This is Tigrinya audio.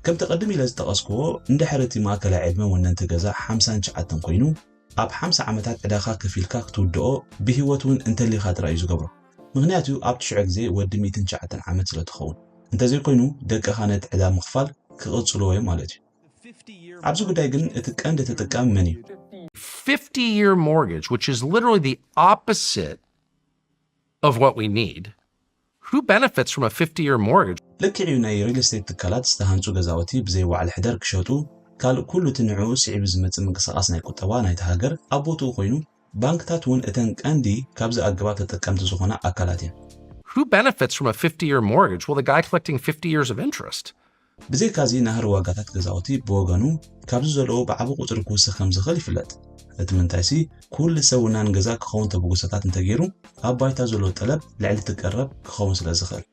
ከምቲ ቀድም ኢለ ዝጠቐስክዎ፣ እንድሕር እቲ ማእከላይ ዕድመ ወነንቲ ገዛ ሓምሳን ትሽዓተን ኮይኑ፣ ኣብ ሓምሳ ዓመታት ዕዳኻ ከፊልካ ክትውድኦ ብህይወት እውን እንተሊኻ ጥራይ እዩ ዝገብሮ። ምኽንያቱ ኣብቲ ሽዑ ግዜ ወዲ ሚእትን ትሽዓተን ዓመት ስለ ትኸውን። እንተዘይኮይኑ ደቅኻ ነቲ ዕዳ ምኽፋል ክቕጽልዎ እዮም ማለት እዩ። ኣብዚ ጉዳይ ግን እቲ ቀንዲ ተጠቃሚ መን እዩ? fifty year mortgage, which is literally the opposite of what we need. Who benefits from a fifty year mortgage? ልክዕ እዩ፣ ናይ ሪል ስቴት ትካላት ዝተሃንጹ ገዛውቲ ብዘይ ዋዕል ሕደር ክሸጡ፣ ካልእ ኩሉ እቲ ንዕኡ ስዒቡ ዝመጽእ ምንቅስቓስ ናይ ቁጠባ ናይቲ ሃገር ኣብ ቦትኡ ኮይኑ፣ ባንክታት እውን እተን ቀንዲ ካብዚ ኣገባብ ተጠቀምቲ ዝኾና ኣካላት እየን። Who benefits from a fifty year mortgage? Well, the guy collecting fifty years of interest. ብዘይካዚ ናህሪ ዋጋታት ገዛውቲ ብወገኑ ካብዚ ዘለዎ ብዓቢ ቁጽሪ ክውስኽ ከም ዝኽእል ይፍለጥ። እቲ ምንታይሲ ኩሉ ሰብ ውናን ገዛ ክኸውን ተበግሶታት እንተገይሩ ኣብ ባይታ ዘሎ ጠለብ ልዕሊ እቲ ቀረብ ክኸውን ስለ ዝኽእል።